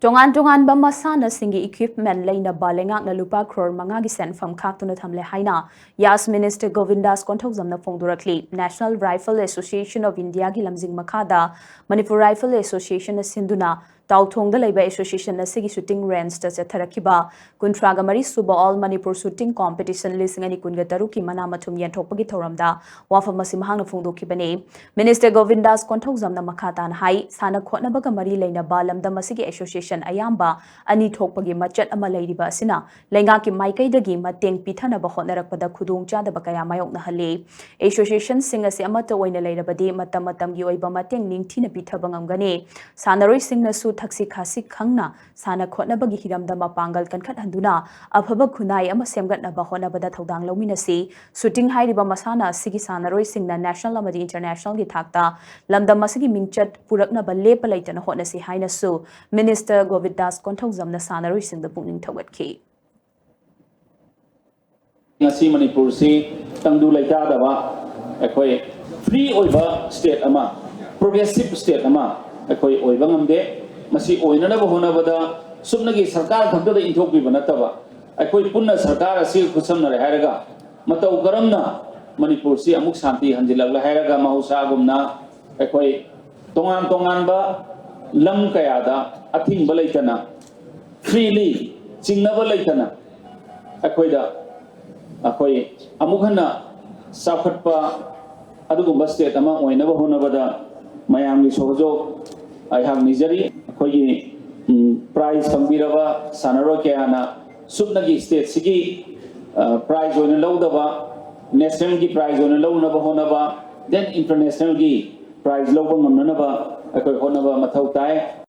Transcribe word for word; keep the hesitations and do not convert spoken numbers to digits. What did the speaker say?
ꯇꯣꯉꯥꯟ ꯇꯣꯉꯥꯟꯕ ꯃꯁꯥꯟꯅꯁꯤꯡꯒꯤ equipment ꯂꯩꯅꯕ ꯂꯩꯉꯥꯛꯅ ꯂꯨꯄꯥ ꯀ꯭ꯔꯣꯔ ꯃꯉꯥꯒꯤ ꯁꯦꯟꯐꯝ ꯈꯥꯛꯇꯨꯅ ꯊꯝꯂꯦ ꯍꯥꯏꯅ ꯌꯥꯁ ꯃꯤꯅꯤꯁꯇꯔ ꯒꯣꯕꯤꯟꯗꯥꯁ ꯀꯣꯟꯊꯧꯖꯝꯅ ꯐꯣꯡꯗꯣꯔꯛꯂꯤ꯫ National Rifle Association of Indiaꯒꯤ ꯂꯝꯖꯤꯡ ꯃꯈꯥꯗ ꯃꯅꯤꯄꯨꯔ ꯔꯥꯏꯐꯜ ꯑꯦꯁꯣꯁꯤꯌꯦꯁꯟꯅ ꯁꯤꯟꯗꯨꯅ ꯇꯥꯎꯊꯣꯡꯗ ꯂꯩꯕ ꯑꯦꯁꯣꯁꯤꯌꯦꯁꯟ ꯑꯁꯤꯒꯤ ꯁꯨꯇꯤꯡ ꯔꯦꯟꯖꯇ ꯆꯠꯊꯔꯛꯈꯤꯕ ꯀꯨꯟꯊ꯭ꯔꯥꯒ ꯃꯔꯤ ꯁꯨꯕ All Manipur Shooting Competition ꯂꯤꯁꯤꯡ ꯑꯅꯤ ꯀꯨꯟꯒ ꯇꯔꯨꯛꯀꯤ ꯃꯅꯥ ꯃꯊꯨꯝ ꯌꯦꯟꯊꯣꯛꯄꯒꯤ ꯊꯧꯔꯝꯗ ꯋꯥꯐꯝ ꯑꯁꯤ ꯃꯍꯥꯛꯅ ꯐꯣꯡꯗꯣꯛꯈꯤꯕꯅꯤ꯫ ꯃꯤꯅꯤꯁꯇꯔ ꯒꯣꯕꯤꯟꯗꯥꯁ ꯀꯣꯟꯊꯧꯖꯝꯅ ꯃꯈꯥ ꯇꯥꯅ ꯍꯥꯏ, ꯁꯥꯟꯅ ꯈꯣꯠꯅꯕꯒ ꯃꯔꯤ ꯂꯩꯅꯕ ꯂꯝꯗꯝ ꯑꯁꯤꯒꯤ ꯑꯦꯁꯣꯁꯤꯌꯦꯁꯟ ꯑꯌꯥꯝꯕ ꯑꯅꯤ ꯊꯣꯛꯄꯒꯤ ꯃꯆꯠ ꯑꯃ ꯂꯩꯔꯤꯕ ꯑꯁꯤꯅ ꯂꯩꯉꯥꯛꯀꯤ ꯃꯥꯏꯀꯩꯗꯒꯤ ꯃꯇꯦꯡ ꯄꯤꯊꯅꯕ ꯍꯣꯠꯅꯔꯛꯄꯗ ꯈꯨꯗꯣꯡꯆꯥꯗꯕ ꯀꯌꯥ ꯃꯥꯌꯣꯛꯅꯍꯜꯂꯤ꯫ ꯑꯦꯁꯣꯁꯤꯌꯦꯁꯟꯁꯤꯡ ꯑꯁꯤ ꯑꯃꯠꯇ ꯑꯣꯏꯅ ꯂꯩꯔꯕꯗꯤ ꯃꯇꯝ ꯃꯇꯝꯒꯤ ꯑꯣꯏꯕ ꯃꯇꯦꯡ ꯅꯤꯡꯊꯤꯅ ꯄꯤꯊꯕ ꯉꯝꯒꯅꯤ꯫ ꯁꯥꯟꯅꯔꯣꯏꯁꯤꯡꯅꯁꯨ ꯊꯛꯁꯤ ꯈꯥꯁꯤ ꯈꯪꯅ ꯁꯥꯟꯅ ꯈꯣꯠꯅꯕꯒꯤ ꯍꯤꯔꯝꯗ ꯃꯄꯥꯡꯒꯜ ꯀꯟꯈꯠꯍꯟꯗꯨꯅ ꯑꯐꯕ ꯈꯨꯟꯅꯥꯏ ꯑꯃ ꯁꯦꯝꯒꯠꯅꯕ ꯍꯣꯠꯅꯕꯗ ꯊꯧꯗꯥꯡ ꯂꯧꯃꯤꯟꯅꯁꯤ꯫ ꯁꯨꯇꯤꯡ ꯍꯥꯏꯔꯤꯕ ꯃꯁꯥꯟꯅ ꯑꯁꯤꯒꯤ ꯁꯥꯟꯅꯔꯣꯏꯁꯤꯡꯅ ꯅꯦꯁꯅꯦꯜ ꯑꯃꯗꯤ ꯏꯟꯇꯔꯅꯦꯁꯅꯦꯜꯒꯤ ꯊꯥꯛꯇ ꯂꯝꯗꯝ ꯑꯁꯤꯒꯤ ꯃꯤꯡꯆꯠ ꯄꯨꯔꯛꯅꯕ ꯂꯦꯞꯄ ꯂꯩꯇꯅ ꯍꯣꯠꯅꯁꯤ ꯍꯥꯏꯅꯁꯨ ꯃꯤꯅꯤꯁꯇꯔ ꯒꯣꯕꯤꯟꯗꯥꯁ ꯀꯣꯟꯊꯧꯖꯝꯅ ꯁꯥꯟꯅꯔꯣꯏꯁꯤꯡꯗ ꯄꯨꯛꯅꯤꯡ ꯊꯧꯒꯠꯈꯤ꯫ ꯉꯁꯤ ꯃꯅꯤꯄꯨꯔꯁꯤ ꯇꯪꯗꯨ ꯂꯩꯇꯥꯗꯕ, ꯑꯩꯈꯣꯏ ꯐ꯭ꯔꯤ ꯑꯣꯏꯕ ꯁ꯭ꯇꯦꯠ ꯑꯃ, ꯄ꯭ꯔꯣꯒ꯭ꯔꯦꯁꯤꯞ ꯁ꯭ꯇꯦꯠ ꯑꯃ ꯑꯩꯈꯣꯏ ꯑꯣꯏꯕ ꯉꯝꯗꯦ꯫ ꯃꯁꯤ ꯑꯣꯏꯅꯅꯕ ꯍꯣꯠꯅꯕꯗ ꯁꯨꯞꯅꯒꯤ ꯁꯔꯀꯥꯔ ꯈꯛꯇꯗ ꯏꯟꯊꯣꯛꯄꯤꯕ ꯅꯠꯇꯕ, ꯑꯩꯈꯣꯏ ꯄꯨꯟꯅ ꯁꯔꯀꯥꯔ ꯑꯁꯤꯒ ꯈꯨꯠꯁꯝꯅꯔꯦ ꯍꯥꯏꯔꯒ ꯃꯇꯧ ꯀꯔꯝꯅ ꯃꯅꯤꯄꯨꯔꯁꯤ ꯑꯃꯨꯛ ꯁꯥꯟꯇꯤ ꯍꯟꯖꯤꯜꯂꯛꯂꯦ ꯍꯥꯏꯔꯒ ꯃꯍꯧꯁꯥꯒꯨꯝꯅ ꯑꯩꯈꯣꯏ ꯇꯣꯉꯥꯟ ꯇꯣꯉꯥꯟꯕ ꯂꯝ ꯀꯌꯥꯗ ꯑꯊꯤꯡꯕ ꯂꯩꯇꯅ, ꯐ꯭ꯔꯤꯂꯤ, ꯆꯤꯡꯅꯕ ꯂꯩꯇꯅ ꯑꯩꯈꯣꯏꯗ, ꯑꯩꯈꯣꯏ ꯑꯃꯨꯛ ꯍꯟꯅ ꯆꯥꯎꯈꯠꯄ ꯑꯗꯨꯒꯨꯝꯕ ꯁ꯭ꯇꯦꯠ ꯑꯃ ꯑꯣꯏꯅꯕ ꯍꯣꯠꯅꯕꯗ ꯃꯌꯥꯝꯒꯤ ꯁꯍꯖꯣꯛ ꯑꯩꯍꯥꯛ ꯅꯤꯖꯔꯤ꯫ ꯑꯩꯈꯣꯏꯒꯤ ꯄ꯭ꯔꯥꯏꯖ ꯐꯪꯕꯤꯔꯕ ꯁꯥꯟꯅꯔꯣꯏ ꯀꯌꯥꯅ ꯁꯨꯞꯅꯒꯤ ꯁ꯭ꯇꯦꯠꯁꯤꯒꯤ ꯄ꯭ꯔꯥꯏꯖ ꯑꯣꯏꯅ ꯂꯧꯗꯕ, ꯅꯦꯁꯅꯦꯜꯒꯤ ꯄ꯭ꯔꯥꯏꯖ ꯑꯣꯏꯅ ꯂꯧꯅꯕ ꯍꯣꯠꯅꯕ, ꯗꯦꯟ ꯏꯟꯇꯔꯅꯦꯁꯅꯦꯜꯒꯤ ꯄ꯭ꯔꯥꯏꯖ ꯂꯧꯕ ꯉꯝꯅꯅꯕ ꯑꯩꯈꯣꯏ ꯍꯣꯠꯅꯕ ꯃꯊꯧ ꯇꯥꯏ꯫